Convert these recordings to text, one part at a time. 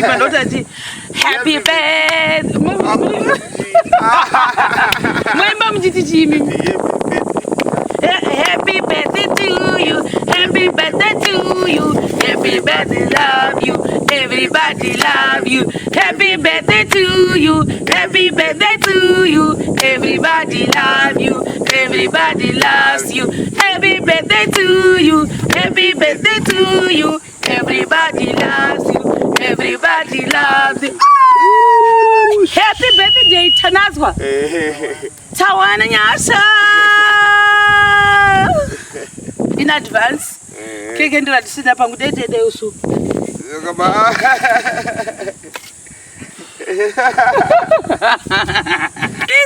achiimba ndotati happy birthday. Moimba muchiti chiimi. Happy birthday to you. Happy birthday to you. Happy birthday, love you. Everybody love you. Happy birthday to you. Happy birthday to you. Everybody love you. Everybody loves you. Happy birthday to you. Happy birthday to you. Everybody loves you. Everybody loves you. Ah! Happy birthday, Tanazwa. Tawana nyasha. In advance. Keke ndiratisina pangu dedede usu.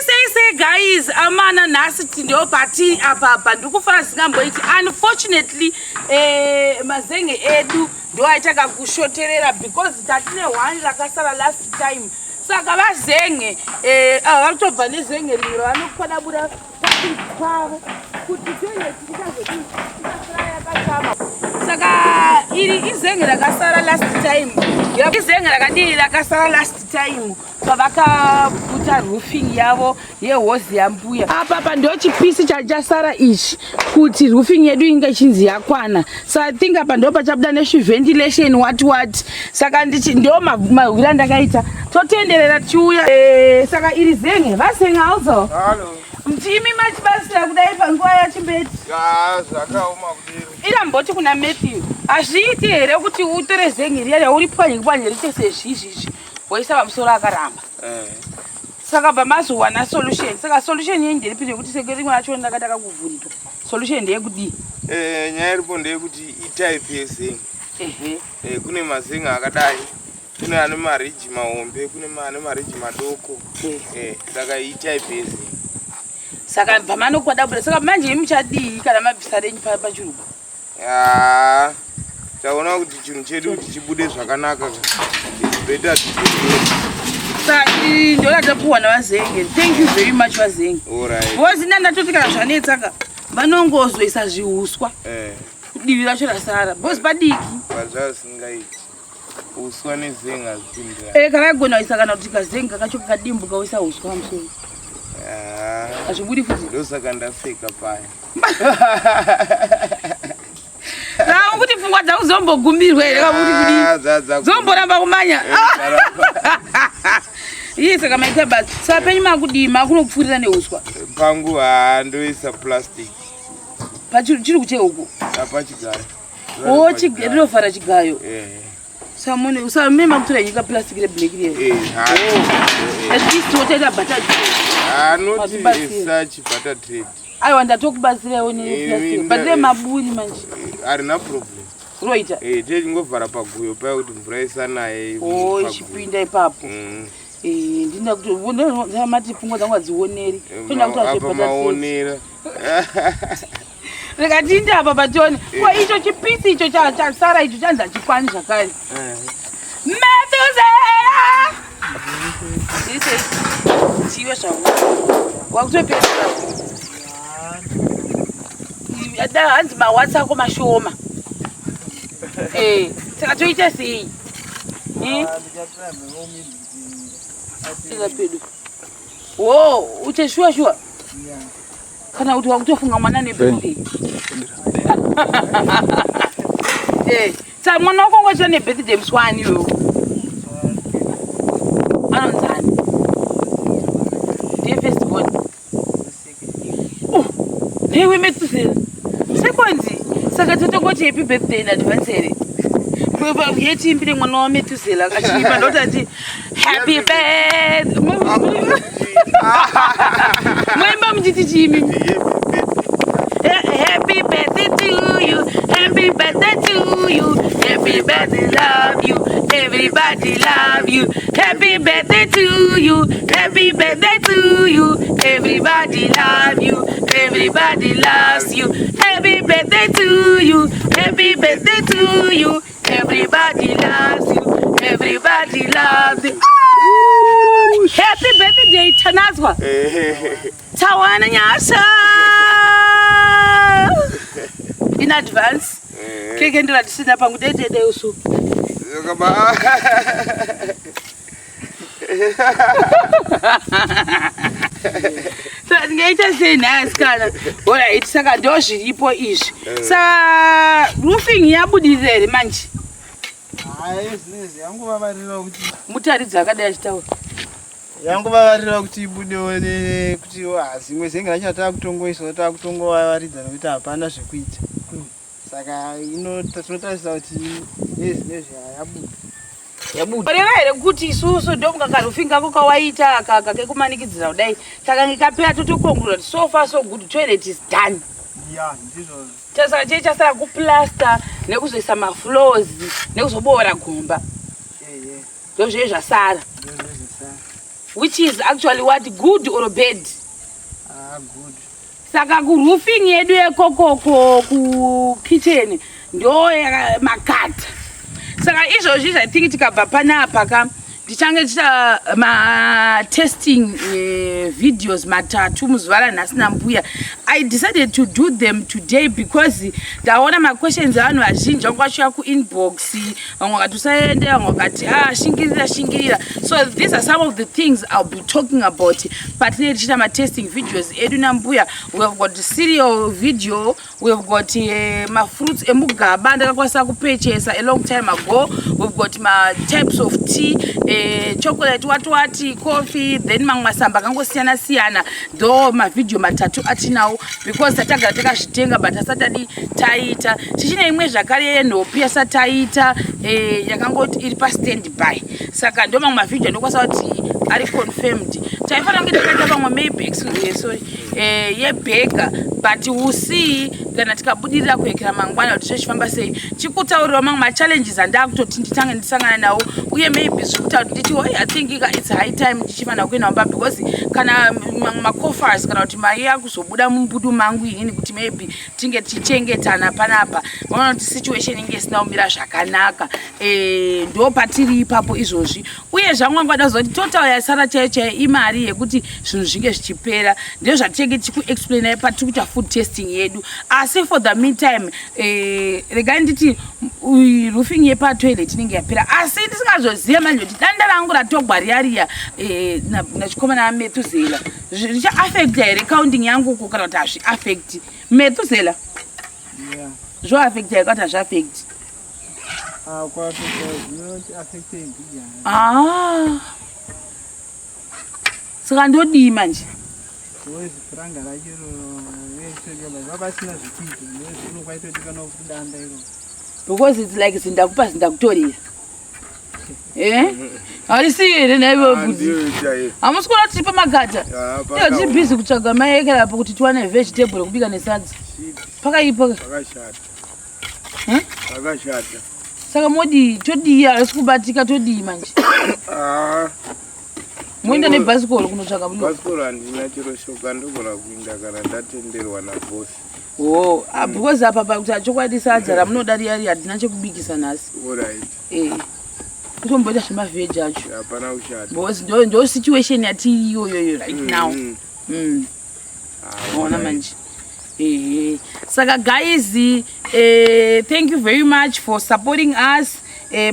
Sei sei guys, amana nhasi ndo pati apa apa ndikufara zvingamboiti. Unfortunately, eh, mazenge edu ndo aita kakushoterera because tatine one rakasara last time. Saka vazenge eh, ava vari kutobva nezenge rimwe ravanokwadabura pavo kuti toilet ichazodii ichasara yakashama. Saka iri izenge rakasara last time, izenge rakadii rakasara last time pavakaputa roofing yavo yehozi yambuya. Apa pa ndo chipisi chachasara ichi kuti roofing yedu inge ichinzi yakwana. So I think apa ndo pachabuda nezviventilation what what. Saka ndichi ndo mahwira ndakaita, totenderera tichiuya. Eh, saka iri zenge vasenge also. Hello. Mtimi machibatsira kudai panguva yachimbeti. Zvakaoma kudero. Iramboti kuna Matthew, hazviiti here kuti utore zenge riya rauri pwanye pwanye riite sezvizvizvi woisa pamusoro? Akaramba. Saka bva mazowana solution. Saka solution yenyu nderipi yekuti senge rimwe racho ndakataka kuvhurika? Solution ndeyekudii? Nyaya iripo ndeyekuti itype yezenge. Kune mazenge akadai, kune ane mariji mahombe, kune ane mariji madoko. Saka itype yezenge. Saka bva manokwadabura. Saka manje imi muchadii kana mabvisa renyu pachirugwa? Ah, taona kuti chinhu chedu kuti chibude zvakanaka, it's better to Saka iri ndo ratapuwa navazenge. Thank you very much, vazenge. Alright. Because ina ndatoti kana zvanetsaka vanongozoisa zviuswa divi racho rasara because padiki. Pazvasingaiti, uswa nezenge hazvipindirani. Eh, kana gona kuisa kana kuti kazenge kacho kakadimbuka, woisa uswa pamusoro, hazvibudi futi. Ndosaka ndaseka paya. Saka kuti pfungwa dzangu dzombogumirwa here kakuti kudii? Ah, Dzomboramba kumanya. Iye saka maita basa. Saka penyu makudii? Makunopfuurira neuswa? Pangu handoisa plastic. Pachiri chiri kuchehuku? Apachigaro. O, rinovhara chigayo. Eh. Samune samune makutora nyika plastic reblack riya. At least wotaita butter. Not Mazibatsira. such barter trade. Aiwa, ndatokubatsirawo neplastic, but rine maburi manje. Harina problem. Roita. Techingovhara paguyo paya kuti mvura isanaye. O, ichipinda ipapo. Eh, ndinda kuti mati pfungwa dzangu hadzioneri. Toenda kuti Apa azvebhata. Maonera. Rega tiinde apa patione. Ko icho chipisi icho chasara icho chanzi hachikwani zvakare. Methusela ise chiwe zvavo wakutopedzera da hanzi mawatsi ako mashoma. Eh, saka toita sei? Eh? Saka pedu wo uche shuwa shuwa kana kuti wakutofunga mwana nebirthday? Eh, sa mwana wako ngochita nebirthday musi wani iwewo? Anonzani? Ndiye first born? Oh, newe Methusela, second. Saka totongoti happy birthday in advance here? Yetiimbire mwana waMethusela achiimba, ndotati happy birthday. Moimba muchiti chiimi. Happy birthday to you. Happy birthday to you. Happy birthday, love you. Everybody love you. Happy birthday to you. Happy birthday to you. Everybody love you. Everybody loves you. Happy birthday to you. Happy birthday to you. Everybody loves you. Everybody loves you. Ah! Happy birthday, Tanazwa. Tawana nyasha. In advance. Keke ndiratisina pangu dedede usu. Saka ndingaita sei nhai asikana? Alright, saka ndo zviripo izvi. Saka roofing yabudirira here manje? Hayi, zvinezvi yangovavarira kuti Mutaridzi akadai achitaura. Yangovavarira kuti ibudewo nekuti zimwe zenge racho takutongoisawo, takutongovavaridza nekuti hapana zvekuita. Saka tinotarisa kuti nezvinezvi yabuda. Yabuda. Reva here kuti isusu ndokunga karoofing kako kawaita aka kekumanikidzira kudai takange kapera totoconclude kuti so far so good, toilet is done? Ya, ndizvozvo. Saka chii chasara? Kuplaster nekuzoisa mafloors nekuzoboora gomba. Ehe. Ndozvee zvasara. Ndozvo zvasara. Which is actually what, good or bad? Ah, good. Saka kuroofing yedu yekokoko kukitchen ndo makata. Saka izvozvi, I think tikabva panapa ka, ndichange tichita matesting videos matatu muzuva ranhasi nambuya. I decided to do them today because ndaona maquestions evanhu vazhinji vanga vachiuya kuinbox. Vamwe vakati usaende, vamwe vakati, ah, shingirira, shingirira. So these are some of the things I'll be talking about patinenge tichiita matesting videos edu nambuya. We have got cereal video, we have got mafruits emugaba ndakakwanisa kupurchasa a long time ago, we've got matypes of tea, chocolate, what what, coffee, then mamwe masamba akangosiyana siyana. Ndo mavhidhiyo matatu atinawo because tatagara takazvitenga, but asatadi taita. Tichine imwe zvakare yenhopi yasati taita, yakangoti iri pastand by. Saka ndo mamwe mavhidhiyo andokwanisa kuti ari confirmed. Taifanira kunge takaita pamwe maybe, excuse, sorry, yeburger, but we'll see kana tikabudirira kuekera mangwana kuti zvezvifamba sei. Chikutaurirawo mamwe machallenges andakutoti nditange ndisangana nawo, uye maybe zviri kutaura kuti nditi, oh, I think it's high time ndichifanira kuenda mumba, because kana mamwe macoffers kana kuti mari yakuzobuda mumbudu mangu inini kuti maybe tinge tichichengetana panapa, vaona kuti situation inge isina kumira zvakanaka. Ndo patiri ipapo izvozvi. Uye zvangu vangada kuzoti total yasara chaiyo chaiyo imari yekuti zvinhu zvinge zvichipera, ndizvo zvatinenge tichikuexplainai patiri kuita food testing yedu. Asi for the meantime, regai nditi roofing yepatoilet inenge yapera, asi ndisingazoziva manje kuti danda rangu ratogwa riya riya nachikomana Methusela richaafecta here counting yangu uko kana kuti hazviafecti, Methusela? Yeah. Zvoafecta here kana kuti hazviafecti? Ah, kuafecta, zvinoti affecte mbijana. Ah. Saka ndodii manje? Wezi puranga racho iro pasina zvekuita, ndozvino kwaitodikanwa kuti danda iro. Because it's like zindakupa zindakutorera. Eh? Harisi here naivo bvudzi? Ndiyo chaiyo. Hamusi kuona tiri pamakata? Ya, Iyo tiri busy kutsvaga maekera apo kuti tiwane vegetable kubika nesadza. Shit, Pakaipa. pakashata. Eh? Pakashata. Saka modii? Todii? Harisi kubatika, todii manje? Ah, Moenda nebhasikoro kunotsvaga muriwo? Bhasikoro handina chero shoka, ndogona kuinda kana ndatenderwa nabhosi. Oh, ah, because apa pakuti achokwadi sadza ramunoda riya riya hatina chekubikisa nhasi. Alright. Eh. Kutomboita zvemavheji acho. Hapana kushata. Because ndo situation yatiri iyoyoyo right now. Ah, Ona alright. manje. Ehe. Saka guys, thank you very much for supporting us.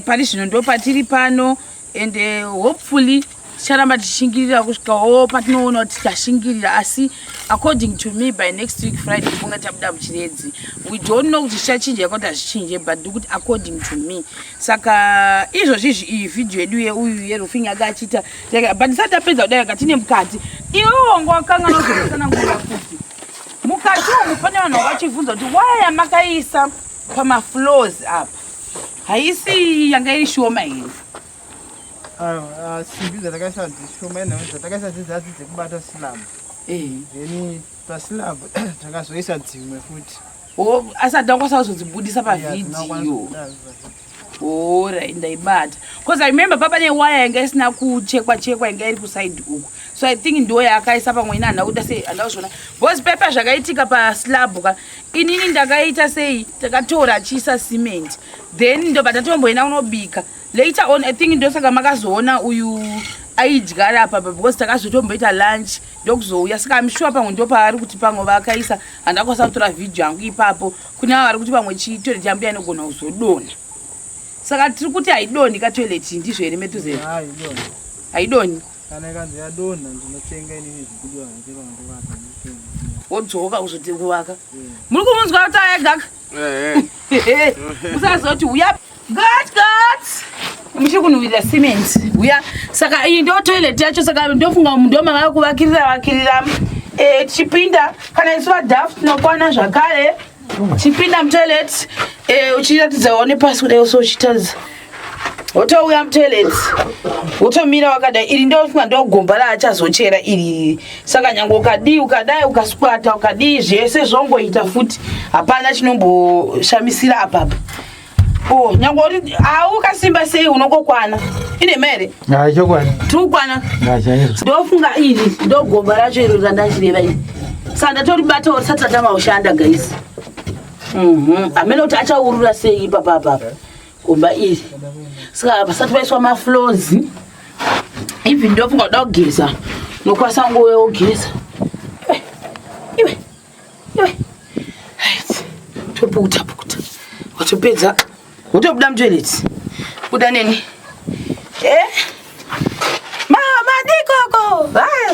Pari zvino ndo patiri pano and hopefully ticharamba tichishingirira kusvikawo patinoona kuti tashingirira. Asi according to me, by next week Friday tinonga tabuda muChiredzi. We don't know kuti zvichachinja kuti hazvichinje, but ndikuti according to me. Saka izvozvizvi iyi vhidhiyo yedu yeuyu yeroofing yanga achiita, but tisati tapedza kudai, katine mukati. Iwewo wanga wakanganwa kuzotsanangura kuti mukati umu pane vanhu vakachibvunza kuti waya makaisa pamafloors apa haisi yanga iri shoma here? Aiwa, simbi dzatakaisa dzishoma, inhau dzatakaisa dzidzadzi dzekubata slab. Then paslab takazoisa dzimwe futi. O, asi handakwanisa kuzodzibudisa Yeah, pavhidhiyo. dzinokwanisa kubuda. Alright, ndaibata because I remember papa newaya yanga isina kuchekwa chekwa yanga iri kuside uku, so I think ndo yaakaisa pamwe. Ina handina kuita sei, handina kuzviona because pepa zvakaitika paslab ka, inini ndakaita sei, takatora achiisa cement, then ndobva tatomboenda kunobika later on. I think ndosaka makazoona uyu aidyara apa, because takazotomboita lunch ndokuzouya. Saka I'm sure pamwe ndo paari kuti pamwe vakaisa. Handakwanisa kutora vhidhiyo yangu ipapo. Kune ava vari kuti pamwe chitoilet yambuya inogona kuzodonha, saka tiri kuti haidonhi katoilet, ndizvo here, Methusela? Hayi, idonha. Haidonhi. Kana ikanzi yadonha ndinotenga inini zvikudiwa zvake pamandovaka ndinotenga. Wodzoka kuzoti kuvaka. Muri kumunzwa kuti ayegaka? Eh. Usazoti uya gat gat. Muchiri kunhuwirira cement. Uya. Saka iyi ndo toilet yacho saka ndofunga ndo mava kuvakirira vakirira. Eh tichipinda kana isu vadaft tinokwana zvakare. Chipinda mutoilet eh uchiratidza one pasi kudai so uchitaridza. Wotouya mutoilet wotomira wakadai iri ndofunga ndogomba raachazochera iri saka nyange ukadii ukadai ukasquata ukadii zvese zvongoita futi hapana chinomboshamisira apapa o nyange uri au ukasimba sei unongokwana inhema here Hai chokwadi. tirikukwana Chaizvo. ndofunga iri ndogomba racho iro randachireva iri saka ndatoribatawo risati ratanga kushanda guys hamene kuti achaurura sei ipapa apapa gomba iri saka pasati paiswa mafloors even ndofunga kuda kugeza nokwanisa nguva wogeza iwe iwe right topukuta pukuta watopedza wotobuda mutoilet buda neni eh madikoko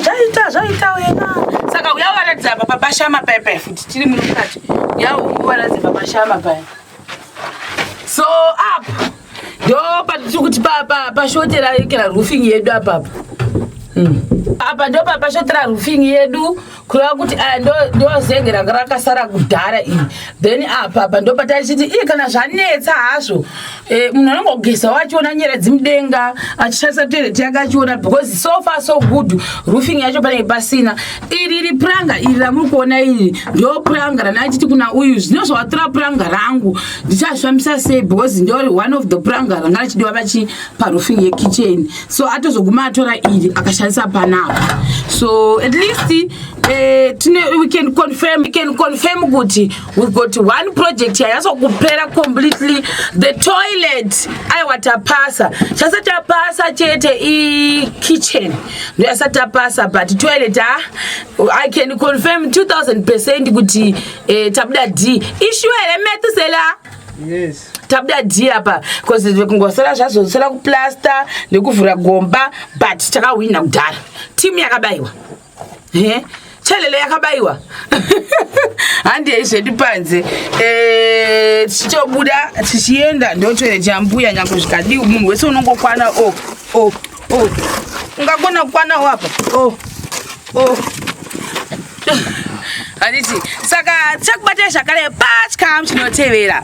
zvaita zvaita wena saka uya uvaratidza apa papashama paya paya futi tiri muno mukati uya uvaratidza papashama paya so up ndo patiri kuti pashotera kera roofing yedu apapa Apa ndo papashotera roofing yedu kureva kuti aya ndo zenge ranga rakasara kudhara iri then apa apa ndo patachiti iye kana zvanetsa hazvo munhu anongogeza wachiona nyeredzi mudenga achishandisa toilet yake achiona because so far so good roofing yacho panenge pasina iri iri puranga iri ramuri kuona iri ndo puranga randachiti kuna uyu zvino zvawatora puranga rangu ndichazvifambisa sei because ndori one of the puranga ranga richidiwa pachi paroofing yekitchen so atozoguma atora iri akashandisa panapa so at least tine we can confirm kuti we've got one project yanyatso completely the toilet aiwa tapasa chasati tapasa chete ikitchen ndo yasati tapasa but toilet ah, I can confirm 2000% kuti tabuda d issue here Methuselah Yes. Tabuda d apa because kungosara zvazosara kuplasta nekuvhura gomba but takahwina kudhara timu yakabayiwa he chelele yakabayiwa handei zvedu panze tichitobuda tichienda ndotoilet yambuya nyange zvikadii munhu wese unongokwana o o o ungakona kukwanawo apa o o handiti saka tichakubatai zvakare pachikamu chinotevera.